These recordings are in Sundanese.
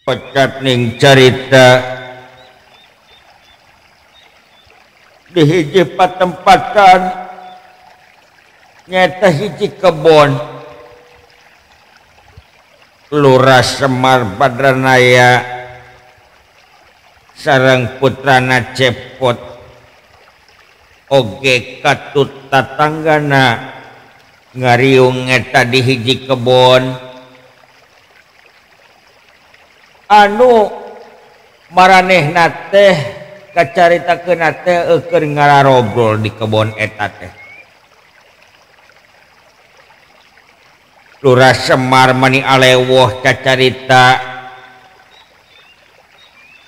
Pecat ning carita di hiji patempatan nyata hiji kebon Lurah Semar Badranaya sareng putrana Cepot oge katut tatanggana ngariung eta di hiji kebon anu maranehna teh kacaritakeunna teh keur ngararobrol di kebon eta teh. Lurah Semar mani alewoh cacarita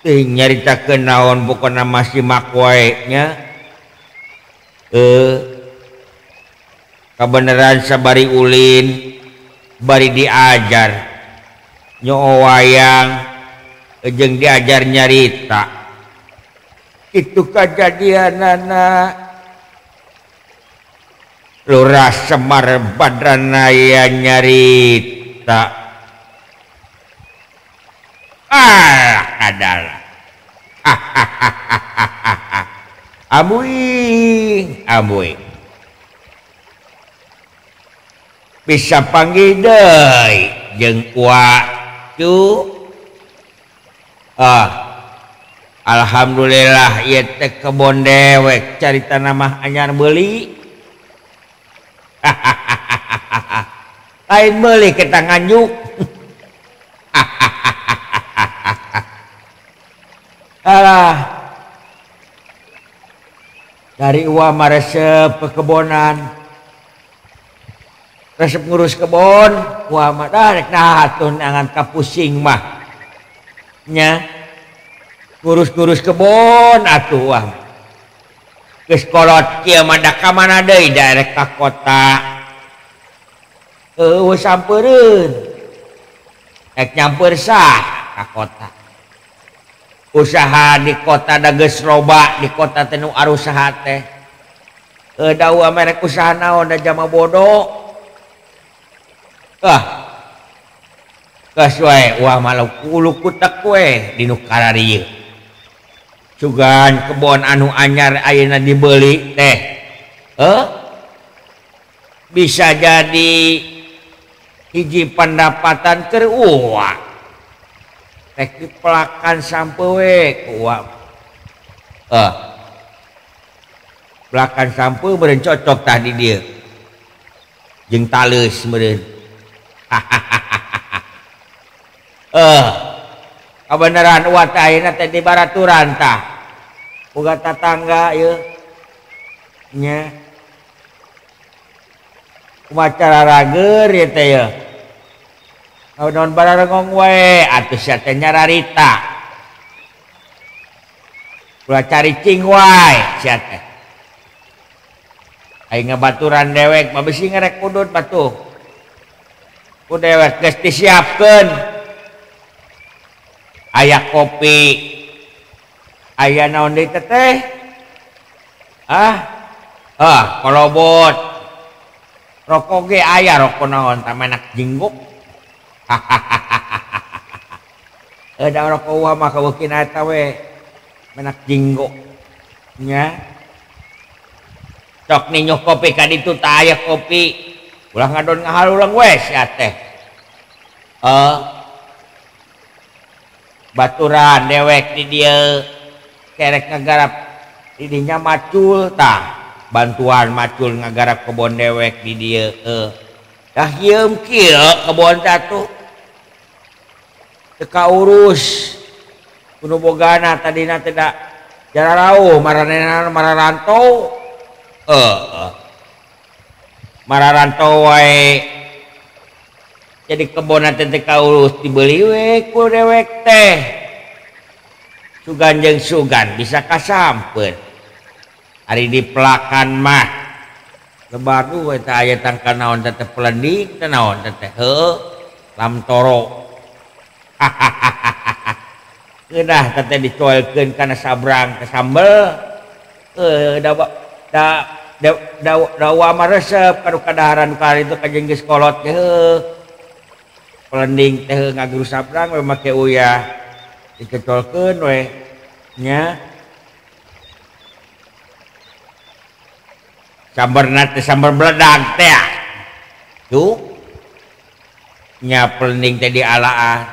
teh nyaritakeun naon pokona masih mak wae nya kabeneran sabari ulin bari diajar nyoo wayang jeung diajar nyarita itu kajadianana. Lurah Semar Badranaya nyarita adalah abuing abuing bisa panggil deui jeung waktu. Alhamdulillah ieu teh kebon dewek carita mah anyar beuli. Lain beuli kita nganjuk. Alah. Dari uwa mah resep kekebonan. Resep ngurus kebon, uwa mah dah rek nah atuh nangan kapusing mah. Nya ngurus-ngurus kebon atuh wah geus kolot kieu mah da ka mana deui da rek ka kota eueuh sampeureun rek nyamper sah ka kota usaha di kota da geus loba di kota teh nu arusaha teh da uwa mah rek usaha naon da jama bodoh ah geus wae uwa mah kulu kutek we di nu kararieu sugan kebon anu anyar ayeuna dibeli teh bisa jadi hiji pendapatan keur uwa rek dipelakan sampe we ku uwa pelakan sampe meureun cocok tah di dieu jeung taleus meureun. Kabeneran uwa teh ayeuna teh di baraturan tah boga tatangga ieu nya kumaha cara rager ieu teh yeuh naon bararengong wae atuh sia teh nyararita ulah caricing wae sia teh aing ngabaturan dewek mah bisi ngerek udut batuh ku dewek geus disiapkeun aya kopi aya naon deui teh kolobot rokok ge aya rokok naon tah menak jingguk. Da rokok uwa mah kaweukeun eta we menak jingguk nya sok ninyuh kopi ka ditu tah aya kopi ulah ngadon ngahalulang we sia teh baturan dewek di dieu kerek ngagarap didinya macul tah bantuan macul ngagarap kebon dewek di dieu dah hieum kieu kebon teh atuh teu kaurus kudu bogana tadina teh da jararauh maranehna mararantau mararantau wae jadi kebon teh teu kaurus dibeli we ku dewek teh sugan jeung sugan bisa kasampeun ari dipelakan mah lebar we teh aya tangka naon teh pelendik teh naon teh heuh lamtoro. Keunah teh dicoelkeun kana sabrang ke sambel da da da da mah resep kanu kadaharan kali itu ka jeung geus kolot heuh Pelending teh ngagerus sabrang we make uyah dicecolkeun we nya. Sambarna teh sambar beledag teh. Tuh nya pelending teh dialaan.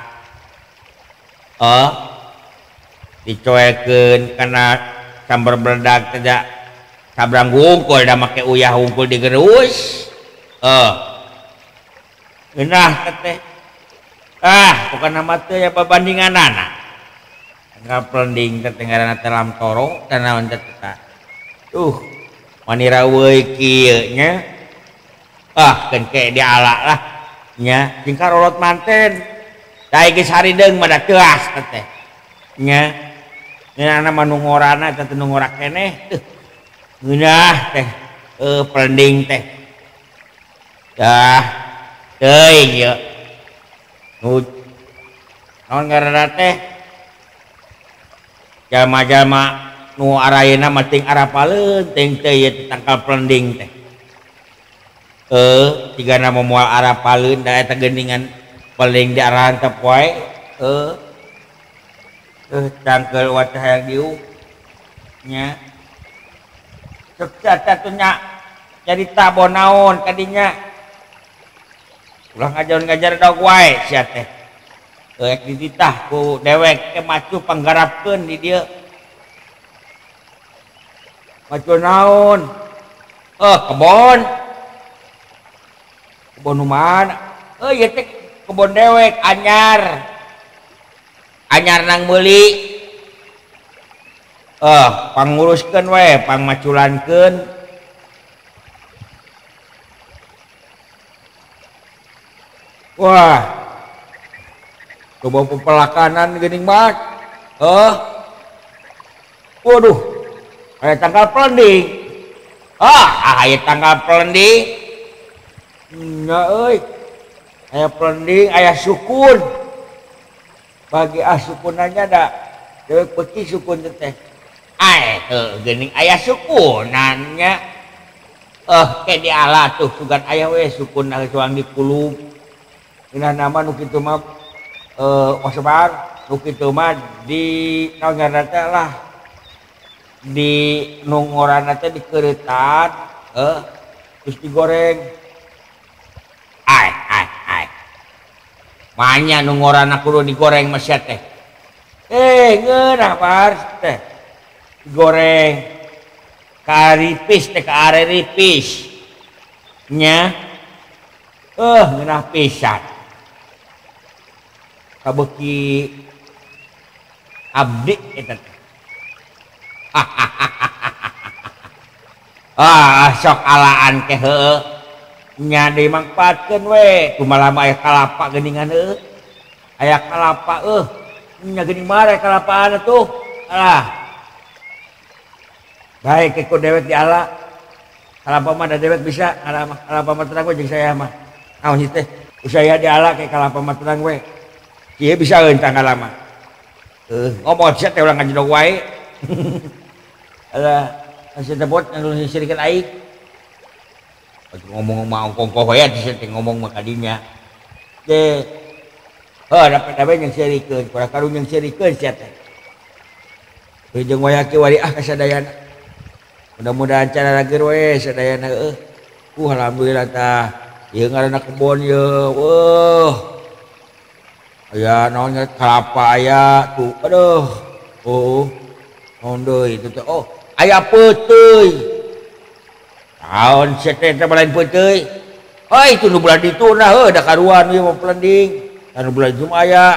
Dicoekeun kana sambar beledag teh sabrang wungkul da make uyah wungkul digerus. Ngeunah teh. Ah, bukan nama teh ya pabandinganana. Tanggal pelending teh ngaranna teh lamtoro dan naon teh teh. Tuh, manira euy kieu nya. Ah, keun ke diala lah nya, jeung karolot manten. Da geus harideung mah da teuas teh. Nya. Ngeunahna mah nu ngorana teh nu ngora keneh. Tuh. Ngeunah teh pelending teh. Dah, teuing ieu. Nu naon ngaranna teh? Jalma-jalma nu arayeuna mah ting arapaleun ting teh ieu tangkal pelending teh. Tigana moal arapaleun da eta geuningan pelending di arahan teh poe. Cangkeul wateh hayang diuk nya. Cek atuh nya carita bonaon kadinya. Ulah ngajar-ngajar dog wae sia teh. Rek dititah ku dewek ke macu panggarapkeun di dieu. Macu naon? Kebon. Kebon nu mana? Ieu teh kebon dewek anyar. Anyar nang meuli. Panguruskeun we, pangmaculankeun. Wah, coba pepelakanan geuning mah. Waduh, aya tanggal pelending. Aya tanggal pelending. Nya euy. Aya pelending, aya sukun. Bagi sukunannya da dewek peuti sukun teh. Ai heuh geuning aya sukunannya. Ke diala tuh sugan aya we sukun soang dikulub. Ngeunah nama nu kitu mah wasebar nu kitu mah di naon ngaranna teh lah di nu ngorana teh dikeureutan terus digoreng. Ai ai ai manya nu ngorana kudu digoreng mah sia teh. Ngeunah bar teh digoreng karipis teh kaareripis nya. Ngeunah pisan kabeuki abdi eta teh. Sok alaan ke heueuh nya dimangpaatkeun we kumaha aya kalapa geuningan heueuh. Aya kalapa nya geuning mah kalapaan atuh. Alah. Baik ku dewek diala. Kalapa mah da dewek bisa, kalapa mah terang we jeung saya mah. Naon sih teh? Usaya diala ke kalapa mah terang we. Kieu bisa euy tanggal lama. Ngomong sia teh ulah ngajedog wae. Alah, sia teh bot anu sirikeun aing. Atuh ngomong mah ongkoh wae sia teh ngomong mah kadinya. Teh dapat dawe jeung sirikeun, kurang karun jeung sirikeun sia teh. Jeung wayah kieu wari ah ka sadayana. Mudah-mudahan cara rageur we sadayana heueuh. Alhamdulillah tah. Ieu ngaranna kebon ieu. Weuh. Aya naon kalapa aya tuh aduh. Oh. Naon deui itu teh. Oh, aya peuteuy. Naon sia teh lain peuteuy. Heuh itu nu belah ditu nah heuh da karuan ieu mah pelending. Anu belah ditu mah aya.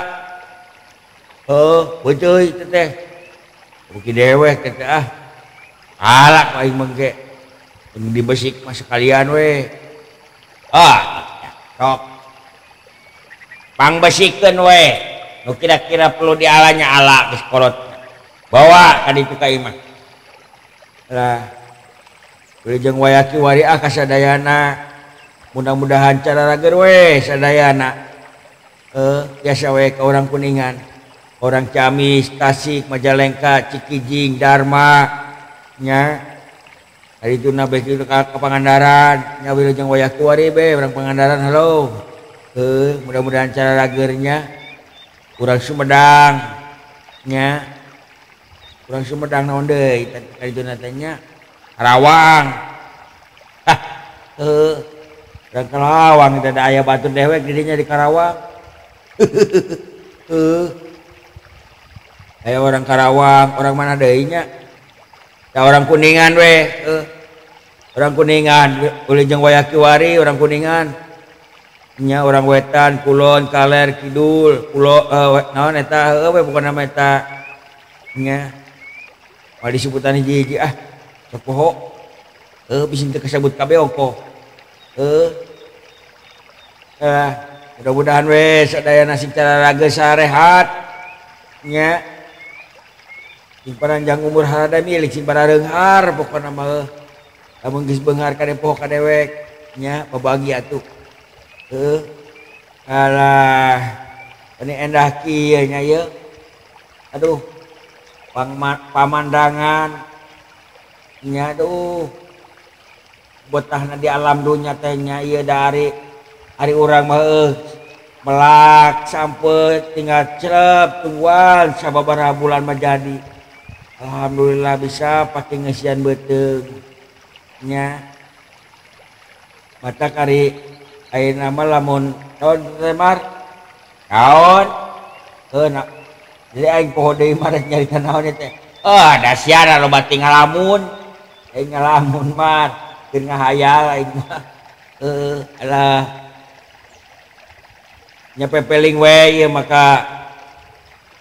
Heuh, peuteuy teh teh. Beuki dewek teh ah. Alak aing mah ge. Dibesik mah sekalian we. Sok. Pangbesikeun we. Nu kira-kira perlu dialanya ala geus kolot. Bawa ka ditu ka imah. Lah. Wilujeng wayaki wari ah ka sadayana. Mudah-mudahan cara rageur we sadayana. Biasa we ka urang Kuningan. Orang Ciamis, Tasik, Majalengka, Cikijing, Darma nya. Hari itu na beki ka Pangandaran, nya wilujeng wayaki wari be urang Pangandaran halo. Mudah-mudahan cara ragernya urang Sumedang nya. Urang Sumedang naon deui tadi itu natanya Karawang. Hah, urang Karawang teh da aya batur dewek di dinya di Karawang. Aya orang Karawang, orang mana deui nya? Da orang Kuningan we, orang Kuningan, ulin jeung wayah kiwari orang Kuningan. Nya orang wetan, kulon, kaler, kidul, kulo naon eta heueuh we pokona mah eta. Nya. Moal disebutan hiji-hiji ah. Sok poho. Bisi teu kasebut kabeh ongkoh. Mudah-mudahan we sadayana sing cararageus sarehat. Nya. Sing paranjang umur harada milik sing parareunghar pokona mah. Lamun geus beunghar kade poho ka dewek nya babagi atuh. Alah ini endah kieu nya ieu. Aduh pamandangan nya aduh betahna di alam dunya teh nya ieu da ari urang mah melak sampe tinggal celep tungguan sababaraha bulan mah jadi. Alhamdulillah bisa pake ngeusian beuteung nya. Mata kari ayeuna mah lamun naon teh mar naon heuh jadi aing poho deui mah rek nyarita naon teh. Da siara loba ting ngalamun aing ngalamun mah keur ngahayal aing mah. Alah nya pepeling we ieu maka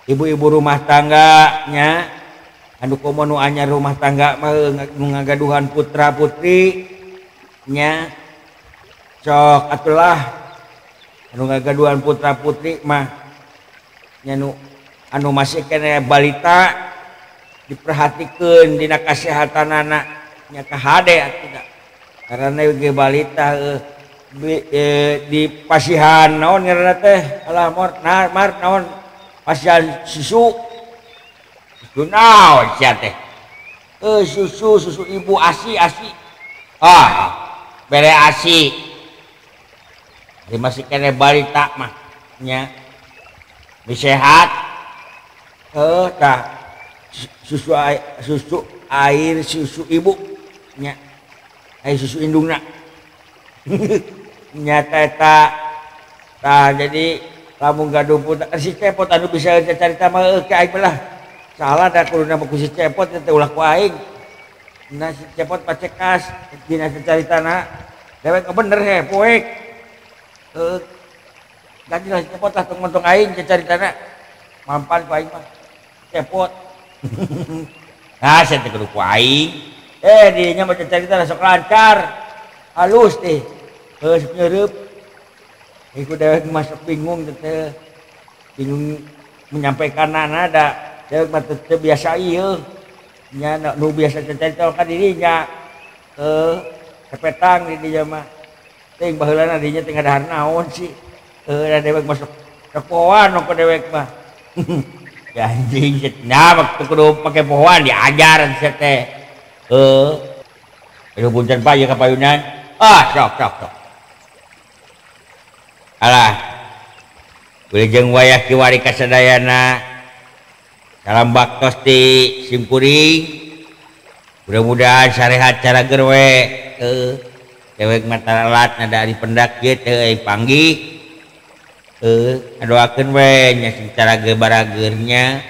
ibu-ibu rumah tangga nya anu komo nu anyar rumah tangga mah nu ngagaduhan putra putri nya sok atulah anu ngagaduhan putra putri mah nya nu anu masih kene balita diperhatikeun dina kasehatanana nya kahade atuh da karena ge balita di pasihan naon ngaranna teh alah mor mar naon pasihan susu susu naon sia teh susu susu ibu asi asi ah bere asi di masih kene balita mah nya sehat tah susu susu air susu ibu nya air susu indungna nyata eta tah jadi lamun gaduh putra si Cepot anu bisa carita mah ke aing lah salah da kuduna mah ku si Cepot teh ulah ku aing nah si Cepot pacekas dina caritana dewek bener he poek ganti lah si Cepot lah tong aing caritana mampan ku aing mah Cepot. Nah saya teh kudu ku aing dirinya mah carita sok lancar halus teh geus nyeureub iku dewek masuk bingung teh bingung menyampaikanana da dewek mah teu biasa ieu nya nu biasa carita ka dirinya kepetang di dinya mah teuing baheulana dinya teh ngadahar naon sih da dewek masuk kepoan ku dewek mah. Anjing nah waktu kudu pake pohoan diajar sia teh aduh punten Pak ieu ka payunan ah sok sok sok alah wilujeng wayah kiwari kasadayana salam baktos ti simkuring mudah-mudahan sarehat cara gerwe dewek mah taralat nada ari pendak ieu teh panggih adoakeun we nya sing cara barageurnya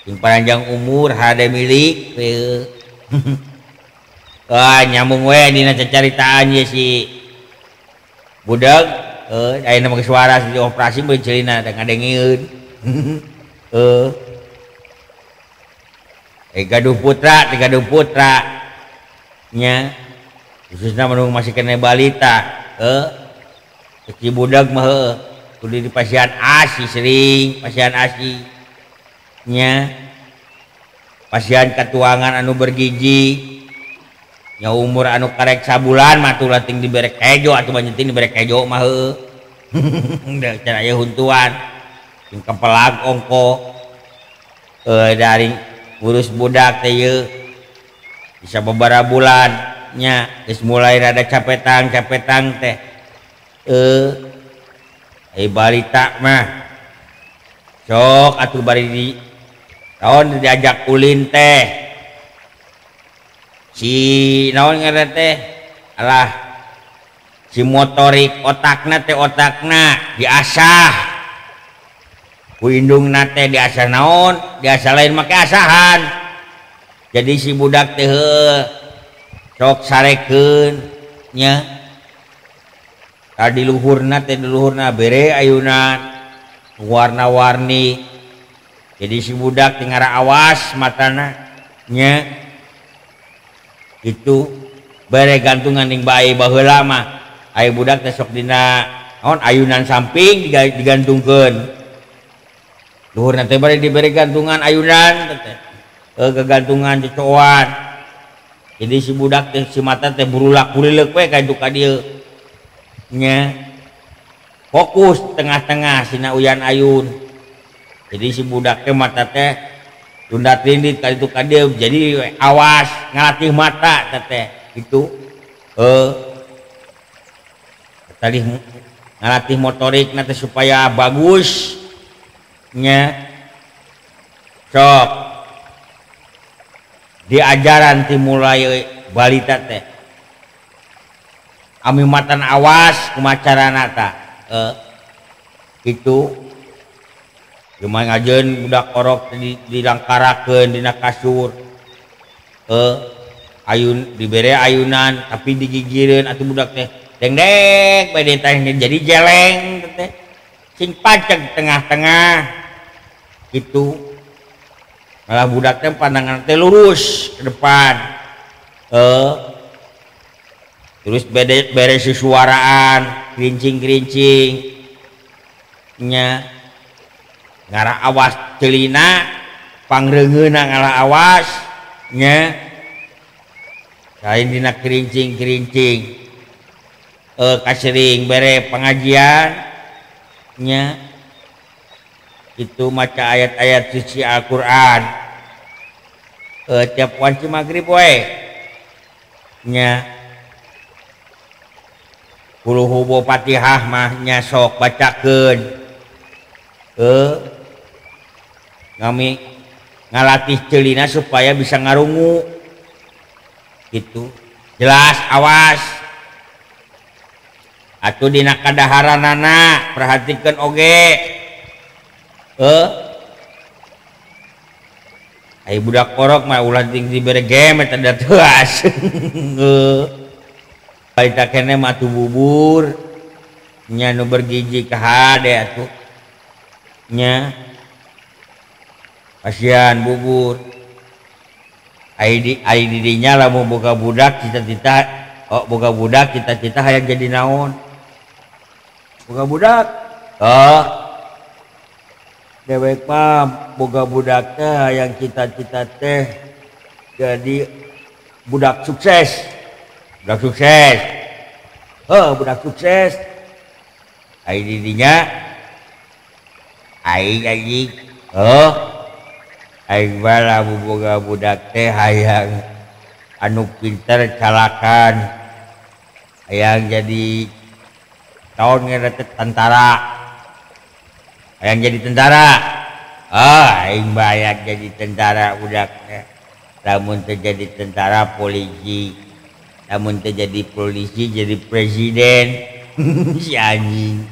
sing panjang umur hade milik wah nyambung we dina cacaritaan ye si budak ayeuna mah suara si operasi beun ceulina da ngadengeun gaduh putra teh gaduh putra nya khususna mah masih kene balita si budak mah kudu di pasihan asi sering pasihan asi nya pasihan katuangan anu bergizi nya umur anu karek sabulan mah tuh ting dibere kejo atuh banyak ting dibere kejo mah heuh cara aya huntuan sing kepelag ongko dari ngurus budak teh ieu bisa beberapa bulan nya geus mulai rada capetang-capetang teh Ai balita mah sok atuh bari di naon diajak ulin teh si naon ngaran teh alah si motorik otakna teh otakna diasah ku indungna teh diasah naon diasah lain make asahan jadi si budak teh sok sarekeun nya tadi luhurna teh luhurna bere ayunan warna-warni jadi si budak teh ngara awas matana nya itu bere gantungan ning bae baheula mah aya budak teh sok dina naon ayunan samping digantungkeun luhurna teh bari dibere gantungan ayunan teh kegantungan cocoan jadi si budak teh si mata teh burulak burileuk we ka ditu ka dieu nya fokus tengah-tengah sina uyan ayun jadi si budak teh mata teh tunda tindit ka ditu ka dieu jadi awas ngalatih mata teh itu tadi ngalatih motorik teh supaya bagus nya sok diajaran ti mulai balita teh ami matan awas kumaha carana ta itu cuman ngajeun budak orok dilangkarakeun dina kasur ayun dibere ayunan tapi digigireun atuh budak teh dengdek bae teh jadi jeleng teh sing paceg tengah-tengah gitu malah budak teh pandangan teh lurus ke depan terus bere susuaraan kerincing-kerincing nya ngara awas celina pangreungeuna ngalah awas nya lain dina kerincing-kerincing kasering bere pengajian nya itu maca ayat-ayat suci Al-Qur'an tiap wanci magrib we nya kuluhu Fatihah mah nya sok bacakeun ngami ngalatih celina supaya bisa ngarungu gitu jelas awas atuh dina kadaharanana perhatikeun oge ai budak orok mah ulah dibere game eta da teuas balita keneh mah atuh bubur nya nu bergizi ka hade atuh nya kasihan bubur ai di dinya lamun boga budak cita-cita oh boga budak cita-cita hayang jadi naon boga budak oh dewek mah boga budak teh hayang cita-cita teh jadi budak sukses oh budak sukses ai di dinya aing anjing oh aing bala boga budak teh hayang anu pinter calakan hayang jadi tahun ngeret tentara hayang jadi tentara oh aing bayang jadi tentara budak teh lamun teu jadi tentara polisi lamun teu jadi polisi jadi presiden si anjing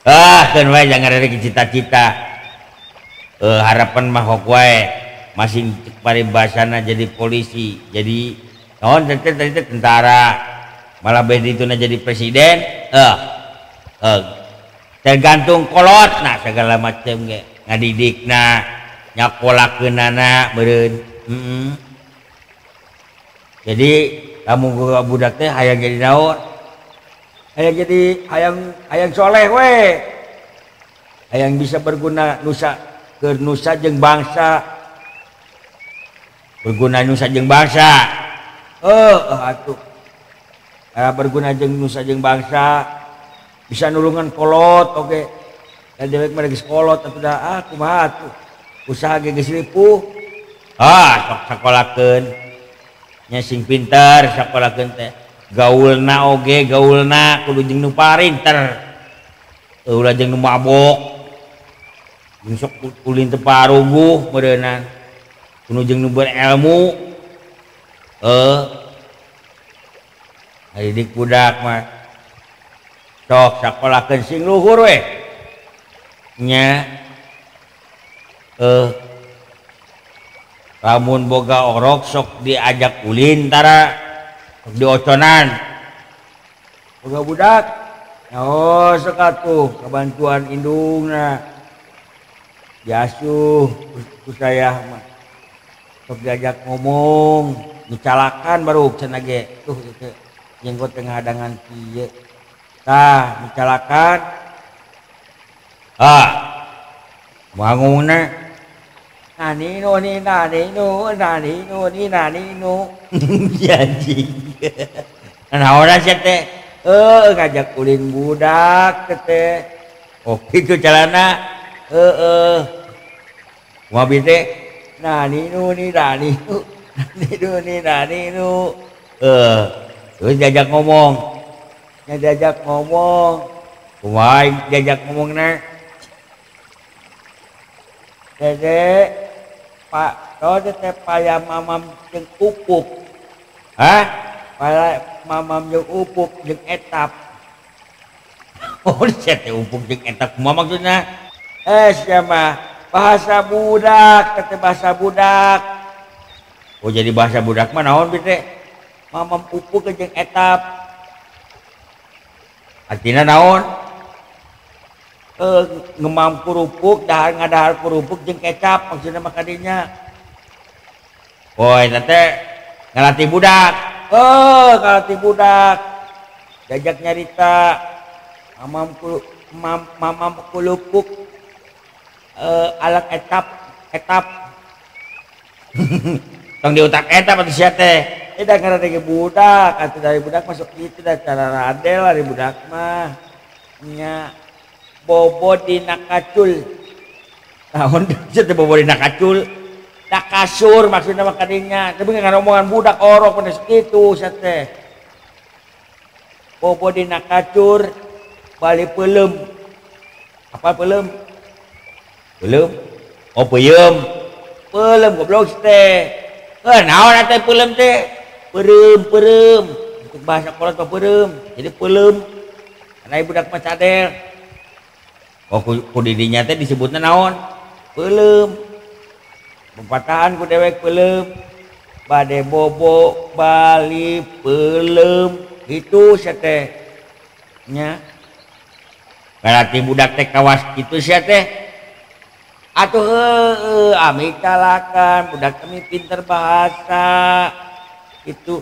ah kan wae jangan ada cita-cita harapan mah hok wae masing paribasana jadi polisi jadi naon teh tentara malah beda itu jadi presiden tergantung kolot nah segala macam ge ngadidikna nyakolakeunana meureun jadi lamun budak teh hayang jadi naon hayang jadi hayang soleh we hayang bisa berguna nusa keur nusa jeung bangsa berguna nusa jeung bangsa atuh berguna jeung nusa jeung bangsa bisa nulungan kolot oge da dewek mah geus kolot atuh da ah kumaha atuh usaha ge geus ripuh ah sok sakolakeun nya sing pinter sakolakeun teh gaulna oge gaulna kudu jeung nu parinter Ulah jeung nu mabok. Jeung sok ulin teu paruguh meureunna. Kudu jeung nu berilmu. Ngadidik budak mah sok sakolahkeun sing luhur we. Nya lamun boga orok sok diajak ulin tara sok dioconan. Boga budak oh sok atuh kabantuan indungna. Diasuh ku saya mah. Sok diajak ngomong, dicalakan baru cenah ge. Tuh kitu jenggot tengah hadangan kieu. Tah, dicalakan. Ah. Mangungna nani no ni nani no nani no ni nani no. Anjing. Naon sia teh? Ngajak ulin budak teh. Oh, kitu carana. Heeh. Kumaha teh? Nani nu ni nani nu. Nani nu ni nani nu. Terus diajak ngomong. Nya diajak ngomong. Kumaha diajak ngomongna? Dede, Pak, oh teh paya mamam jeung upuk. Hah? Paya mamam jeung upuk jeung etap. Oh, sia teh upuk jeung etap kumaha maksudna? Siapa bahasa budak, kata bahasa budak. Oh, jadi bahasa budak mah naon bi teh? Mamam upuk jeung etap. Artina naon? Ngemam kerupuk, dahar ngadahar kerupuk jeung kecap maksudna mah kadinya. Oh, eta teh ngalatih budak. Ngalatih budak. Diajak nyarita mamam mamam kulupuk alat etap. Tong di otak etap atuh sia teh. Da ngaran budak, atuh dari budak masuk kitu da cara radel dari budak mah. Nya bobo dina kacul. Naon sia teh bobo dina kacul? Da kasur maksudna mah kadinya. Tapi ngan omongan budak orok mah sakitu sia teh. Bobo dina kacur bali peuleum. Apa peuleum? Peuleum? Oh, peuyeum. Peuleum goblok teh. Naon atuh peuleum teh? Peureum, peureum. Untuk bahasa kolot mah peureum. Jadi peuleum. Karena budak mah cadel. Oh, ku didinya teh disebutna naon? Peuleum. Pepatahan ku dewek peuleum. Bade bobo bali peuleum. Itu sia teh. Nya. Berarti budak teh kawas kitu sia teh. Atuh heueuh ami calakan budak kami pinter bahasa. Itu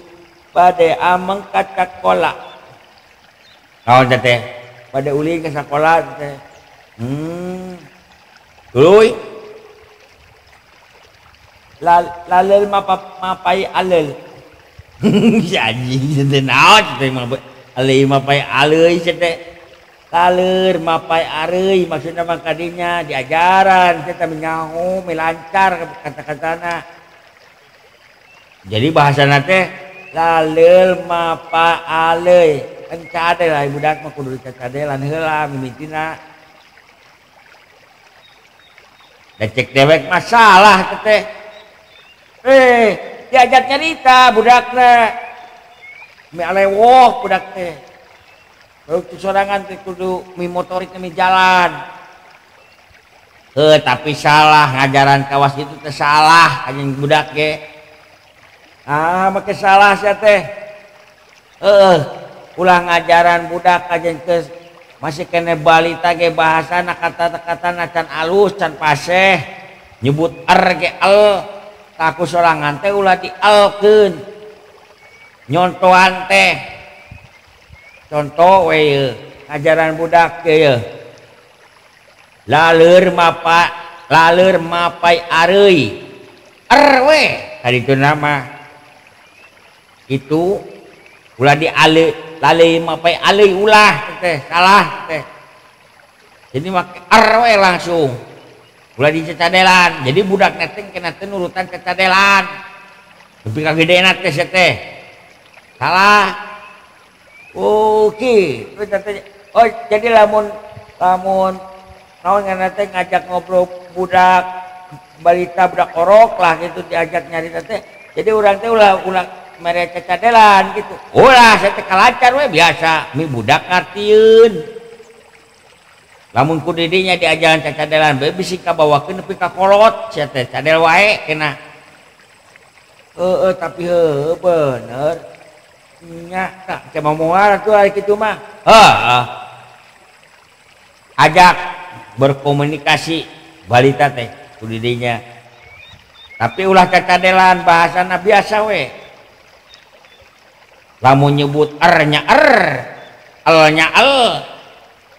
bade ameng ka sakola. Naon teh? Bade ulin ka sakola teh. Tuluy. Lalel mapai alel. Si anjing teh naon teh aleu mapai aleuy teh. Laleur mapai areuy maksudna mah kadinya diajaran kita nyaho lancar kata-katana. Jadi bahasana teh laleur mapa aleuy. Encade lah budak mah kudu dicadelan heula mimitina. Da cek dewek masalah teh. Diajak nyarita budakna. Mi alewoh budak teh. Baru sorangan teh kudu mi motorik mi jalan. Tapi salah ngajaran kawas itu teh salah anjing budak ge. Ah, make salah sia teh. Ulah ngajaran budak anjing ke masih kene balita ge bahasana kata-kata can alus can paseh. Nyebut er ge el. Ku sorangan teh ulah dielkeun. Nyontoan teh. Contoh we ye, ngajaran budak ge ye. Laleur mapa, laleur mapai areuy. Er we, tadi itu nama. Itu ulah diale, laleuy mapai aleuy ulah teh, salah teh. Jadi make er we langsung. Ulah dicacadelan. Jadi budak teh kena teh nurutan cacadelan. Tapi kagedena teh sia teh. Salah. Oke, oh jadi lamun Lamun naon ngaranna teh ngajak ngobrol budak balita budak orok lah gitu diajak nyarita teh. Jadi urang teh ulah ulah mere cacadelan gitu. Ulah saya teh kalancar we biasa mi budak ngartieun. Lamun ku didinya diajaran cacadelan bae bisi kabawakeun nepi ka kolot sia teh cadel wae kena. Heeh tapi heuh bener. Nya tah teh moal atuh ari kitu mah. Heeh. Ajak berkomunikasi balita teh ku didinya. Tapi ulah cacadelan bahasana biasa we. Lamun nyebut er nya er, el nya el.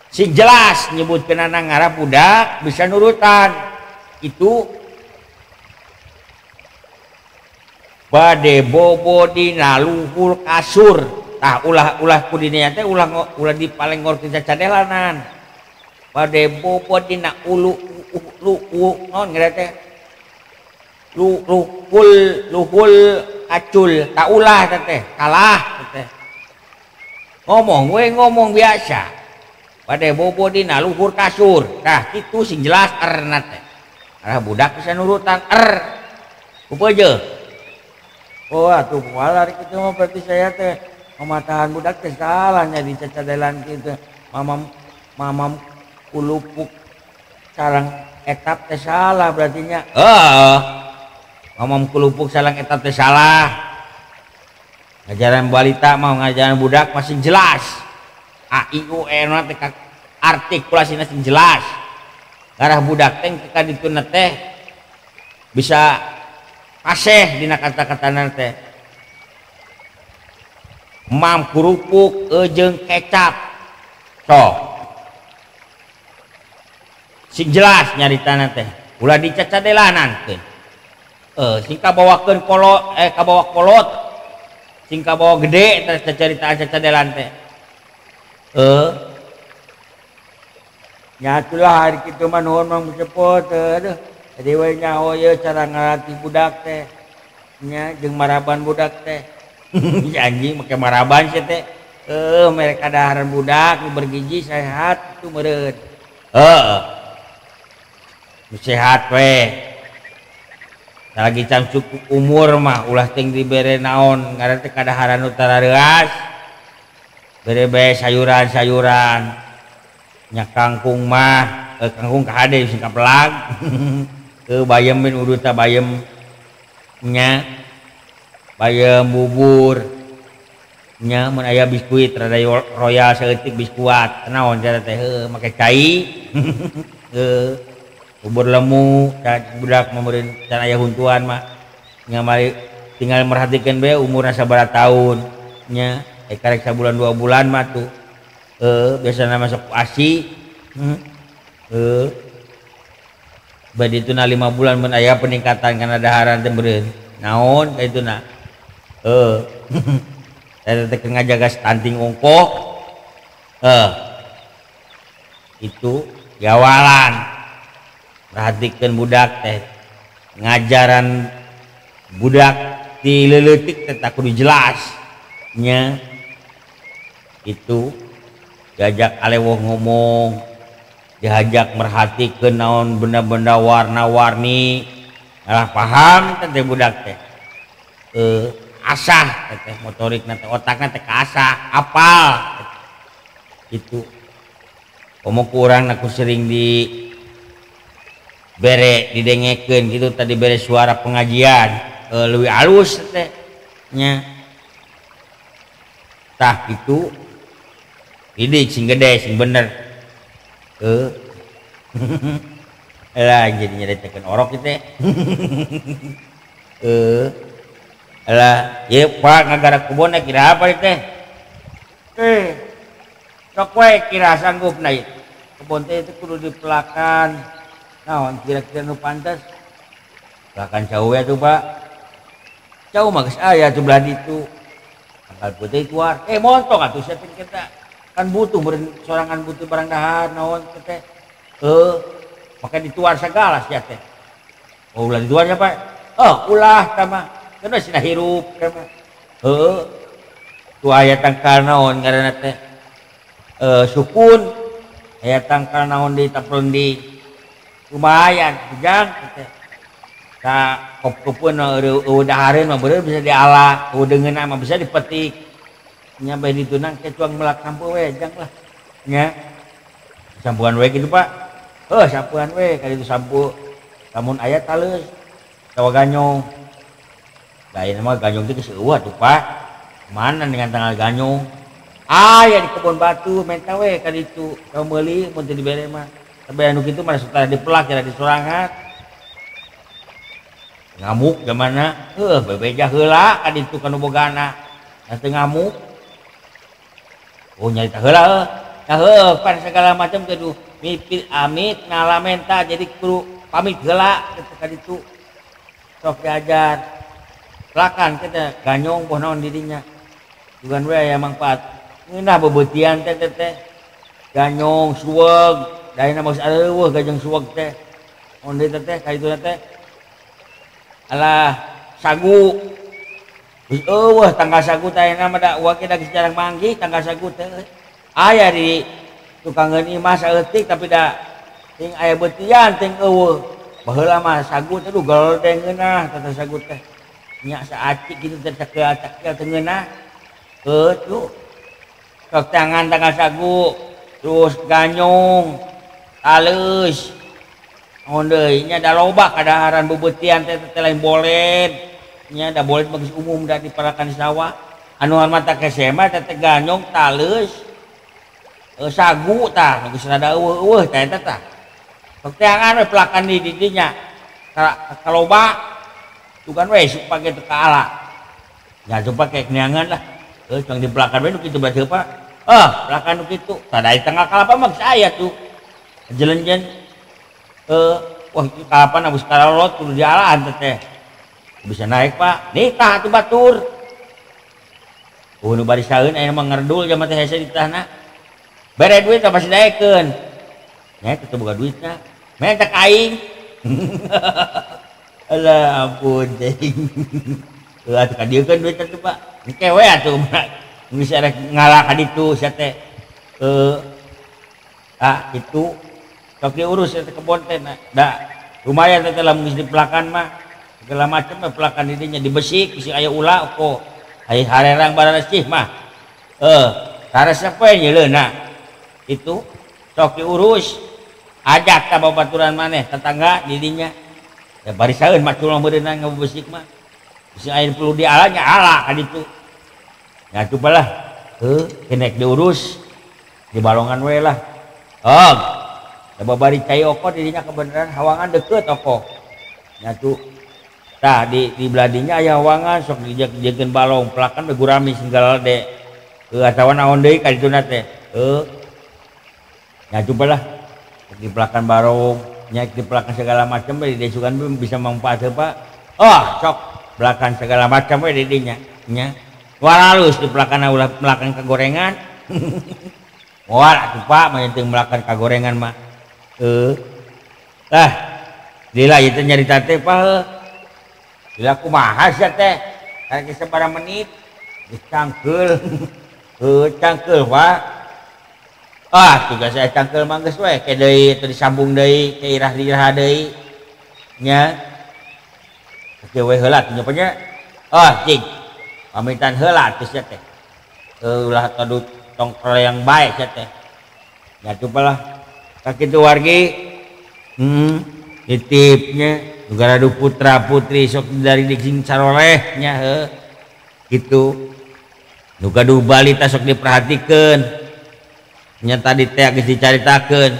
Sing jelas nyebutkeunana ngarah budak bisa nurutan. Itu bade bobo dina luhur kasur. Tah ulah-ulah ku didinya teh ulah ulah dipalengorkeun cacadelanan. Bade bobo dina ulu lu u naon ngaranna teh? Lu luhul luhul kacul. Tak ulah teh kalah teh. Ngomong we ngomong biasa. Bade bobo dina luhur kasur. Tah kitu sing jelas erna teh. Arah budak bisa nurutan er. Kupeje. Oh atuh moal ari kitu mah berarti saya teh mamatahan budak teh salahnya di cacadelan kitu. Mamam mamam kulupuk sarang etap teh salah berarti nya. Heeh. Mamam kulupuk sarang etap teh salah. Ngajaran balita mah ngajaran budak masih jelas. A I U E na teh artikulasina sing jelas. Ngarah budak teh ka dituna teh bisa paseh dina kata-katana teh. Mam kerupuk jeung kecap. Sok. Sing jelas nyaritana teh. Ulah dicacadelanan teh. Sing kabawakeun kolot kabawa kolot. Sing kabawa gede teh cacaritaan cacadelan teh. Nya atulah hari kitu mah nuhun Mang Cepot aduh. Jadi we nyaho ieu cara ngalatih budak teh. Nya jeung maraban budak teh. Si anjing make maraban sia teh. Mereka daharan budak nu bergizi sehat itu meureun. Heeh. Nu sehat we. Lagi can cukup umur mah ulah teuing dibere naon ngaran teh kadaharan nu tarareas. Bere bae sayuran-sayuran. Nya kangkung mah, kangkung kahade sing kapelag. Bayem bin udut ta bayem nya. Bayem bubur. Nya mun aya biskuit rada royal saeutik biskuat. Naon cara teh heuh make cai. Bubur lemu budak mah meureun can aya huntuan mah. Nya mari tinggal merhatikeun bae umurna sabaraha taun nya. Karek sabulan 2 bulan mah tuh. Biasana masuk ASI. Bade dituna 5 bulan mun aya peningkatan kana daharan teh meureun. Naon ka ituna? Eta teh ngajaga stunting ongkoh. Itu gawalan. Perhatikeun budak teh. Ngajaran budak ti leuletik teh tak kudu jelas nya. Itu diajak alewoh ngomong, diajak merhatikeun naon benda-benda warna-warni, malah paham teh budak teh. Asah teh motorikna teh otakna teh kaasah, apal. Itu komo ku urang aku sering di bere didengekeun gitu tadi bere suara pengajian leuwih alus teh nya. Tah kitu didik sing gede sing bener. Lah jadi nyaritakeun orok kitu teh. Lah ieu Pak ngagarap kebon kira apa ieu teh? Sok we kira sanggupna ieu. Kebon teh itu kudu dipelakan. Naon kira-kira nu pantes? Pelakan cau ya tuh Pak. Cau mah geus aya sebelah ditu. Tanggal putih keluar. Montong atuh sia teh kita. Kan butuh meureun sorangan butuh barang dahar naon teh. Make dituar sagala sia teh. Oh ulah dituar nya Pak. Oh ulah tah mah. Keun we sina hirup teh mah. Heuh. Tu aya tangkal naon ngaranna teh? Sukun. Aya tangkal naon deui taprun deui. Lumayan ujang teh. Ka kop-kopeun eueuh dahareun mah beureum bisa diala, eueuh deungeunna mah bisa dipetik. Nya bae ditunang ke tuang melak sampo we jang lah. Nya. Sampuan we kitu Pak. Heuh sampuan we ka ditu sampo. Lamun aya taleus atawa ganyong. Da ayeuna mah ganyong teh geus eueuh atuh Pak. Mana dengan tanggal ganyong? Aya di kebon batu menta we ka ditu. Teu meuli mun teu dibere mah. Tapi anu kitu mah satara dipelak kira disorangan. Ngamuk gamana? Heuh bebeja heula ka ditu ka nu bogana. Teu ngamuk. Oh nyarita heula heuh. Tah heuh pan segala macam kudu mipil amit ngalamenta jadi kudu pamit heula kitu ka ditu. Sok diajar. Pelakan kita ganyong boh naon dirinya. Bukan we aya mangfaat. Ngeunah bebeutian teh teh. Ganyong suweg, daena mah geus areuweuh gajeng suweg teh. Mun deui teh ka dituna teh. Alah sagu. Geus eueuh tanggal sagu teh ayeuna mah da uang kita geus jarang manggih tanggal sagu teh. Aya di tukangeun imah saeutik tapi da ting aya beutian ting eueuh. Baheula mah sagu teh dugal teh ngeunah teh sagu teh. Nya saacik kitu teh cakeul-cakeul teh ngeunah. Heuh tuh. Sok tangan tanggal sagu, terus ganyong, taleus. Naon deui nya da loba kadaharan bebeutian teh teh lain boled. Nya da boled mah geus umum da diparakan di sawah. Anu mata kese mah teh ganyong, taleus, sagu tah geus rada eueuh-eueuh teh eta tah. Sok teangan we pelakan di didinya. Kaloba tugan we sok pake teu kaala. Nya coba kayak neangan lah. Heuh cang dipelakan we nu kitu bae Pak. Pelakan nu kitu. Tah da tengah kalapa mah geus aya tuh. Jelenjen wah ieu kalapa na geus karolot kudu dialaan teh. Bisa naik Pak. Nikah atuh batur. Nu bari saeun aya mah ngerdul jaman teh hese ditahna. Bere duit tah pasti daekeun. Nya teu boga duitna. Menta ka aing. Alah ampun teuing. Heuh atuh ka dieu keun duit atuh Pak. Engke we atuh geus arek ngalah ka ditu sia teh. Ah kitu. Sok diurus eta kebon teh da lumayan teh lamun geus dipelakan mah. Segala macam mah pelakan di dinya dibesik bisi aya ulah ko. Aya harerang bararesih mah. Karesep we nyeuleuna. Itu sok diurus. Ajak ka babaturan maneh tetangga di dinya. Ya barisaeun macul mah beureunna ngabesik mah. Bisi aya perlu diala nya ala ka ditu. Nya cobalah heuh kenek diurus di balongan we lah. Oh. Da babari cai oko di dinya kebenaran hawangan deukeut oko. Nya tuh tah di beladinya aya hawangan sok dijieun balong pelakan we gurami singgal de. Heuh atawa naon deui ka dituna teh. Heuh. Nya cobalah di pelakan barong, nya di pelakan segala macam we di desukan bisa manfaat Pak. Oh, sok pelakan segala macam we di dinya. Nya. Waralus di pelakan ulah melakan kagorengan. Moal atuh Pak, mah teu melakan kagorengan mah. Tah, lila ieu teh nyarita teh Pak. Lila kumaha sia teh? Karek sabaraha menit geus cangkeul. Heuh, cangkeul Pak. Ah, tugas saya cangkeul mah geus we ke deui teu disambung deui ke irah-irah deui. Nya. Kieu we heula atuh nya. Ah, cing. Pamitan heula atuh sia teh. Ulah tadu tong yang bae sia teh. Nya cobalah ka kitu wargi. Titipnya negara putra putri sok dari dicing saroleh nya heuh. Kitu. Nu gaduh balita sok diperhatikeun. Nya tadi teh geus dicaritakeun.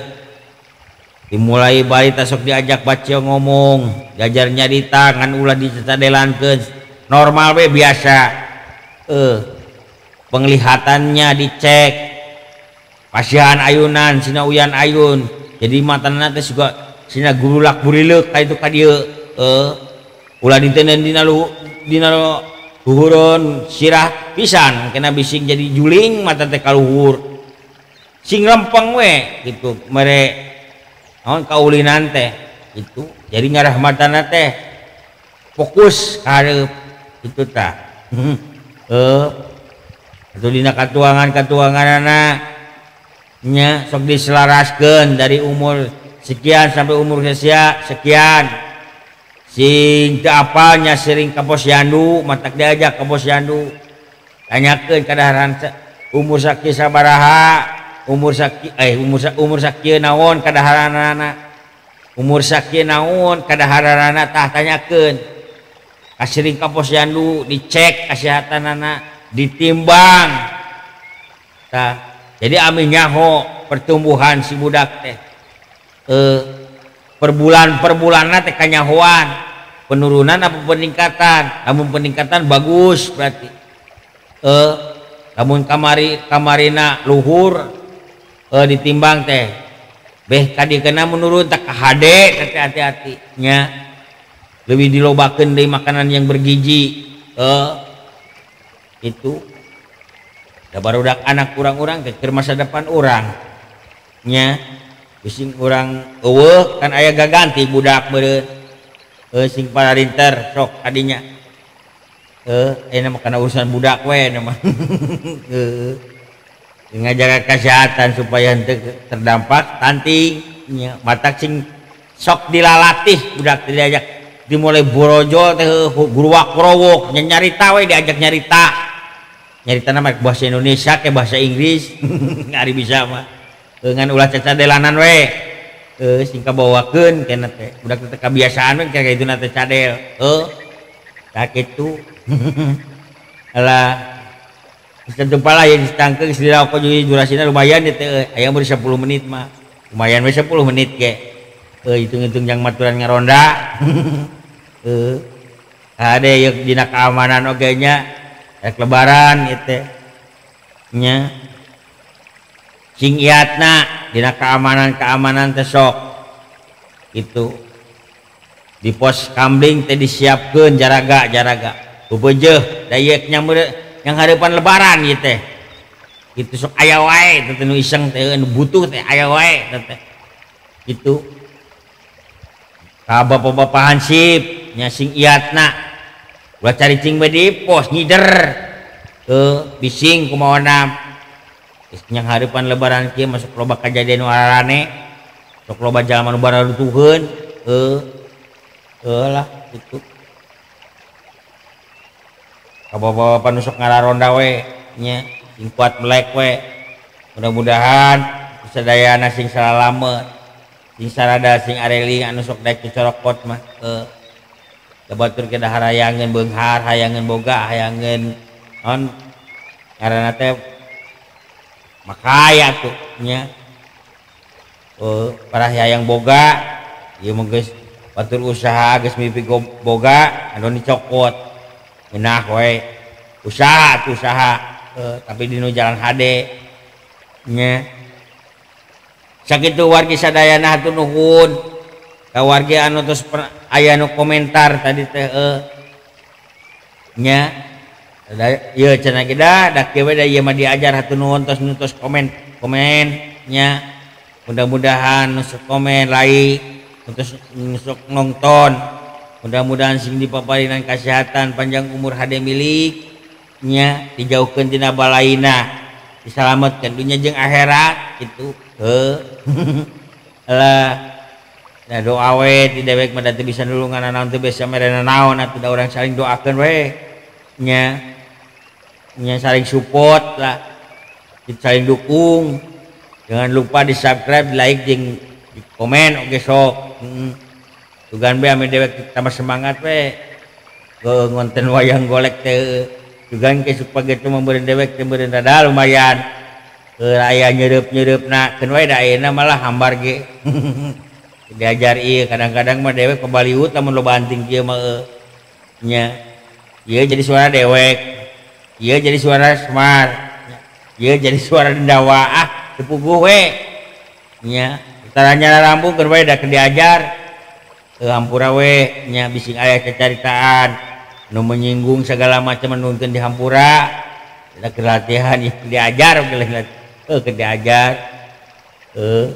Dimulai balita sok diajak baca ngomong, diajar nyarita ngan ulah dicadelankeun. Normal we biasa. Penglihatannya dicek. Pasihan ayunan sina uyan ayun. Jadi matana teh suka sina gurulak burileuk ka itu ka dieu. Ulah diteundeun dina dina luhureun sirah pisan kena bising jadi juling mata teh kaluhur. Sing lempeng we gitu mere naon kaulinan teh gitu. Jadi ngarah matana teh fokus hareup itu tah. Atuh dina katuangan-katuanganana Nya sok diselaraskeun dari umur sekian sampai umur sekian. Sing teu apalnya sering ka posyandu, matak diajak ka posyandu. Tanyakeun kadaharan umur sakieu sabaraha, umur sakieu umur sakieu naon kadaharanana. Umur sakieu naon kadaharanana tah tanyakeun. Kasiring ka posyandu dicek kesehatanana, ditimbang. Tah, jadi ami nyaho pertumbuhan si budak teh. Per bulan-perbulanna teh kanyahoan, penurunan apa peningkatan. Lamun peningkatan bagus berarti. Lamun kamarina luhur ditimbang teh beh kadikeuna menurun tak hade teh hati-hati nya. Lebih dilobakeun deui makanan yang bergizi. Itu da barudak anak urang-urang teh keur masa depan urang nya. Bising urang eueuh kan aya gaganti budak meureun. Sing pararinter sok kadinya. Ayeuna mah kana urusan budak we na mah. Ngajaga kesehatan supaya henteu terdampak stunting nya. Matak sing sok dilalatih budak teh diajak dimulai borojol teh guruwak rowok nya nyarita we diajak nyarita. Nyarita na mah bahasa Indonesia ke bahasa Inggris. Ari bisa mah. Ngan ulah cacadelanan we. Sing kabawakeun kana teh budak teh kabiasaan we kaya kitu na teh cadel. Tah kitu. Alah geus jumpa lah ya ditangkeung geus dirokok jadi durasina lumayan ieu teh aya mun 10 menit mah. Lumayan we 10 menit ge. Hitung-hitung jang maturan ngaronda. Hade ieu dina keamanan oge nya rek lebaran ieu teh. Nya sing iatna dina keamanan-keamanan teh sok itu di pos kamling teh disiapkeun jaraga-jaraga bebejeuh dayek nya yang harapan lebaran ieu teh kitu sok aya wae teh nu iseng teh nu butuh teh aya wae teh kitu ka bapak-bapak hansip nya sing iatna ulah caricing we di pos nyider bising kumaha yang harapan lebaran kieu masuk loba kajadian nu arane sok loba jalma nu bararutuheun lah kitu ka bapak-bapak nu sok ngararonda we nya sing kuat melek we mudah-mudahan sadayana sing salalamet sing sarada sing areling anu sok daek dicorokot mah batur kedah harayangeun beunghar hayangeun boga hayangeun naon ngaranna teh makaya tuh nya para hayang boga ieu mah geus batur usaha geus mimpi boga anu dicokot ngeunah we usaha tuh usaha tapi dinu jalan hade nya sakitu wargi sadayana hatur nuhun ka wargi anu tos aya nu komentar tadi teh nya ieu cenah ge da kieu we da ieu mah diajar hatur nuhun tos nu tos komen komen nya mudah-mudahan nu sok komen like terus nu sok nonton mudah-mudahan sing dipaparinan kesehatan panjang umur hade milik nya dijauhkeun tina balaina disalametkeun dunya jeung akhirat kitu Alah nah doa we ti dewek mah da teu bisa nulungan naon teu bisa merena naon atuh da urang saling doakeun we nya nya saling support lah saling dukung. Jangan lupa di subscribe, di like, jeung di komen oge sok. Tugan be ame dewek tambah semangat we ke ngonten wayang golek teh. Tugan ke supaya gitu meureun dewek teh meureun rada lumayan. Aya nyeureub-nyeureupna keun we da ayeuna malah hambar ge. Diajar ieu kadang-kadang mah dewek pabaliut lamun loba anting kieu mah nya. Ieu jadi suara dewek. Ieu jadi suara Semar. Ieu jadi suara dendawa ah teu puguh we. Nya taranya rambung keur we da keur diajar. Hampura we nya bising aya cacaritaan nu menyinggung segala macam nunkeun di hampura. Da keur latihan diajar keur diajar. Tuh.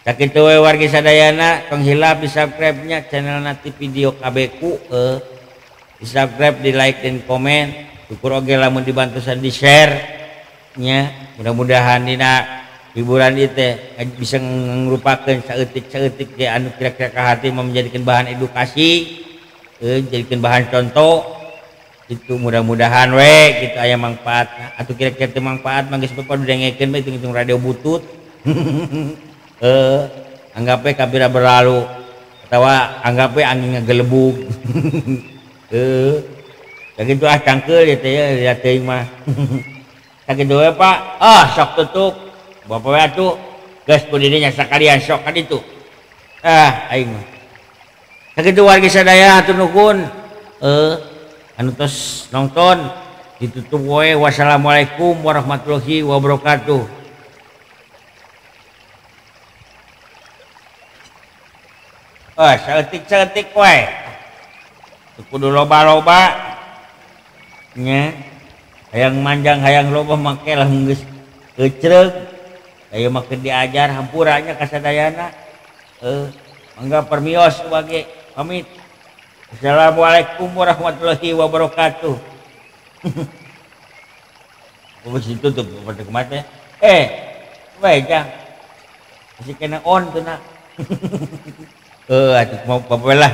Sakitu we wargi sadayana tong hilap di subscribe-nya channel Nanti Video KBQ di subscribe, di like dan komen. Syukur oge lamun dibantusan di share nya. Mudah-mudahan dina Hiburan ieu teh bisa ngrupakeun saeutik-saeutik ge anu kira-kira ka hati mah menjadikan bahan edukasi, jadikeun bahan contoh. Itu mudah-mudahan we gitu aya manfaatna. Atuh kira-kira teu manfaat mah geus bapak dengekeun we hitung-hitung radio butut. Anggap we kabira berlalu atawa anggap we angin ngagelebug. Sakitu ah cangkeul ieu teh ya lihat teuing mah. Sakitu we Pak. Ah sok tutup. Bapak we atuh geus ku didinya sakalian sok ka ditu. Ah aing mah. Sakitu wargi sadaya hatur nuhun. Anu tos nonton ditutup we. Wassalamualaikum warahmatullahi wabarakatuh. Ah saeutik-saeutik we. Kudu loba-loba nya. Hayang manjang hayang loba make lah geus kecreug. Aya mah keur diajar hampuranya ka sadayana. Mangga permios wage pamit. Assalamualaikum warahmatullahi wabarakatuh. Geus ditutup pada kumaha teh? Bae jang. Masih kena on teu na. Atuh mau bapak lah.